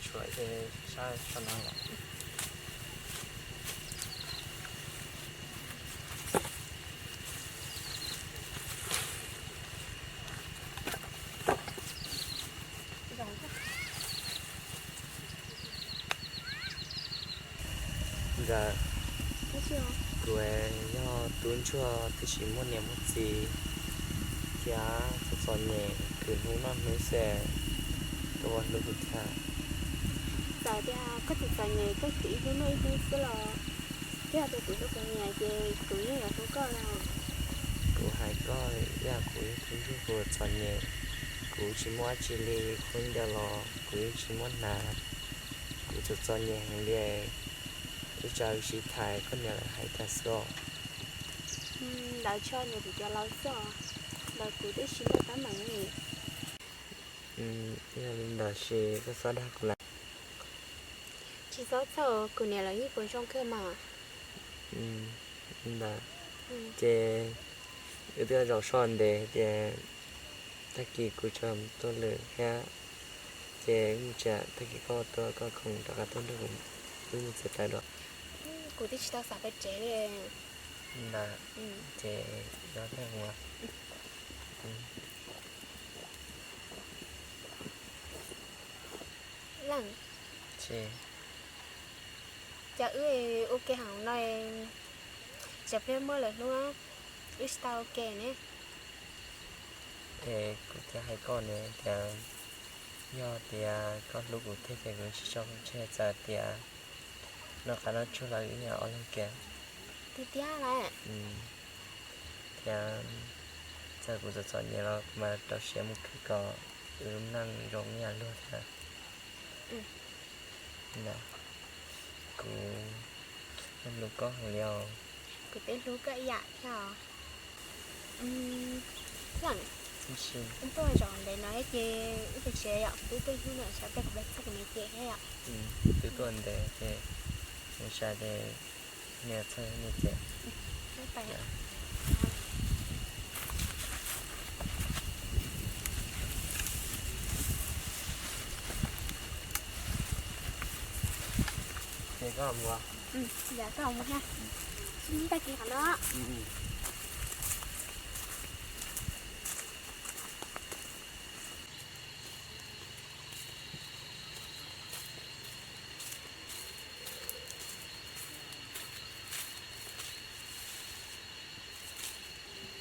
Tshuav ces sab tso no lawm. Ntxawm, kuv yog tub ntsuag twb tsis muaj niam muaj txiv thiab txom txom nyem, khwv hnub noj hnub xwb, koj puas hlub kuv thiab? Txawm tias koj txom txom nyem koj khwv ib hnub noj ib hnub xwb los yog tias kuv hlub kuv niam ces kuv yeej yuav hlub koj na. Kuv hais koj, yog kuv yog tub ntsuag kuv txom nyem, kuv tsis muaj dab tsi li, khaub ncaws los kuv yeej tsis muab hnav, kuv txom txom nyem heev li. Ib tsam wb sib tham koj niam lawv hais tag xwb os. Lawv tso nws kuv cov laus xwb os, lawv kuv twb tsis muaj teeb meem li. Yog li ntawd ces koj txhob dag kuv lawm. Tsis txhob txhawj, kuv niam lawv yeej puas zoo kawg mas. Ntawd ces wb twb zaum so ntev tias tag kis kuv tseem tuaj lwm thiab, ces wb mus tsev, tag kis koj tuaj koj khoom rov qab tuaj nrog kuv wb mus txiav taws dua. Kuv twb tsis tau xav pais tsev li. Ntawd ces nyob thiab mus. Leej, cas wb ua ke heev no, tsam pliag muaj lwm hnub wb tsis tau ua ke ne. Es kuv thiaj hais koj ne tias yog tias koj hlub kuv tiag ces kuv tsis tso kuv tseg, txawm tias noj qab noj tsuag los wb yog ob leeg kiag. Tiag tiag lawm. Thiab txawm kuv txom txom nyem los kuv mam rau siab mus khwv kom wb neej zoo ib yam luag thiab. Kuv hlub koj heev li os. Kuv twb hlub koj ib yam thiab os. Leej, wb tuaj zaum ntev no ces wb pais tsev yom, kuv twb tuaj ib hnub no tsam pliag kuv pais txog kuv niam ces thiab yom. Twb tuaj ntev ces mus tsev ces niam txog niam ces. Ces koj mus. Yog koj mus na. Tag kis qhov no.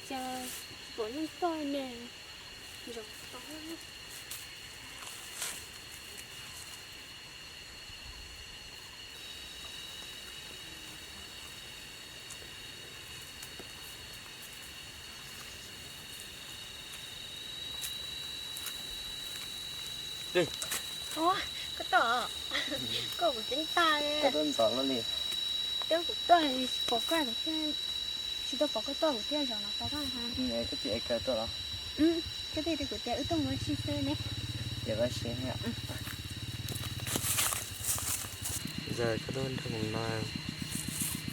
Cas tsis pom neeg toj ne, zoo tau. Ua, koj tuaj, koj kuv ceeb tag li. Koj tuaj ntxov luaj li. Twb kuv tuaj tsis pom koj, tsis tau pom koj tuaj kuv thiaj zaum no pom koj. Koj tsis es kawg tuaj los? Koj twb hais rau kuv tias wb tuaj mus ua si xwb ne. Ces ua si. Ntxawm, koj tuaj nrog kuv no,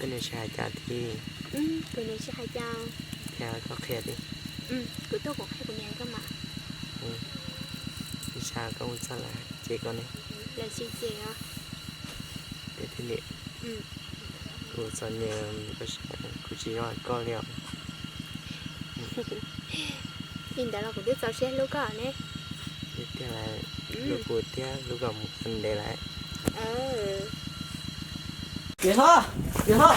koj niam tsis hais cas thiab? Kuv niam tsis hais cas. Thiab koj qhia thiab? Kuv tuaj kuv qhia kuv niam koj mas. Ib tsam koj mus txog lawv cem koj ne. Lawv tsis cem os. Tiag tiag li. Kuv txom nyem, kuv tsis zoo koj li os. Li ntawd los kuv twb txaus siab hlub koj ne. Tiag tiag lawm, hlub kuv thiab hlub kom mus ntev lawm. Niam hlob, niam hlob,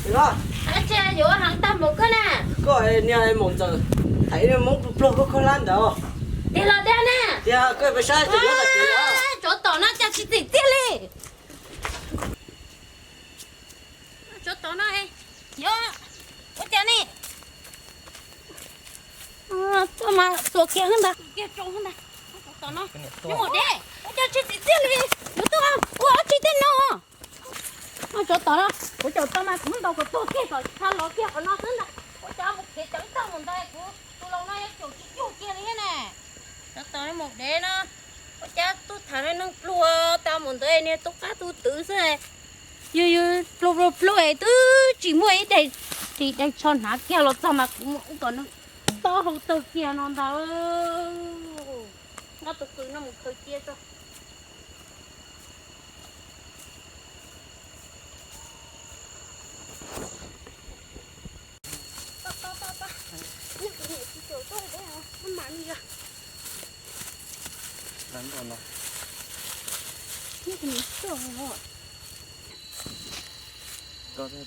niam hlob. Ua cas yuav heev tag npaum koj na? Koj niag maum ntxawm, hais Hmoob pluag pluag koj koj hlab ntawd. Tiag los dag na. Tiag, koj pais saib tim lub hais tias. Tsov tom no cas tsis txim txiaj li. Tsov tom no, yog ua cas ne? Tuaj mas tuag kiag ntag, kiag tso ntag. Tsov tom no, neb mus de, ua cas tsis txim txiaj li, yuav tuaj ua dab tsi tej no? Tsov tom no, kuv caum tau mas kuv muab ntaus kom tuag kiag kom tshab los kiag qhov no xwb ntag. Ua cas mus khiav ceev tag mus ntawd, kuv tus laus no yuav caum tsis cuag kiag li thiab ne. Tsov tom no mus de no, ua cas tuaj tham neeg pluag tas mus ntawd niag tub qab tub twv xwb. Yus yus pluag pluag pluag es twb tsis muaj ib daim ris daim tsho hnav kiag los txog mas kuv mus ua kom nws tob hau tawg kiag no ntag. Nqa tus qws no mus khaws cia tso. Koj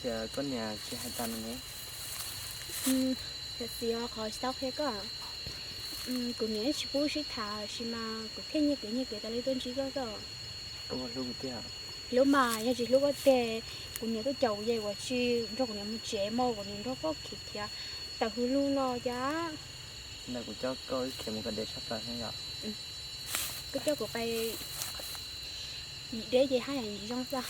tias koj niam tsis hais tas no ne. Tam sim qhov tsis tau qhia koj, kuv niam tsis pub sib tham sis mas kuv thiaj nyiag kev nyiag kev tas li tuaj ntsib koj. Hlub mas yog tsis hlub koj tiag, kuv niam tuaj caum kuv ces kuv tsis nrog kuv niam mus tsev mas kuv niam nrog koj khiav khiav tawm hauv lub no cas. Ntawd kuv coj koj khiav mus kom deb tshaj plaws ne yom. Koj coj kuv pais yim deb ces haj yam yim zoo xwb.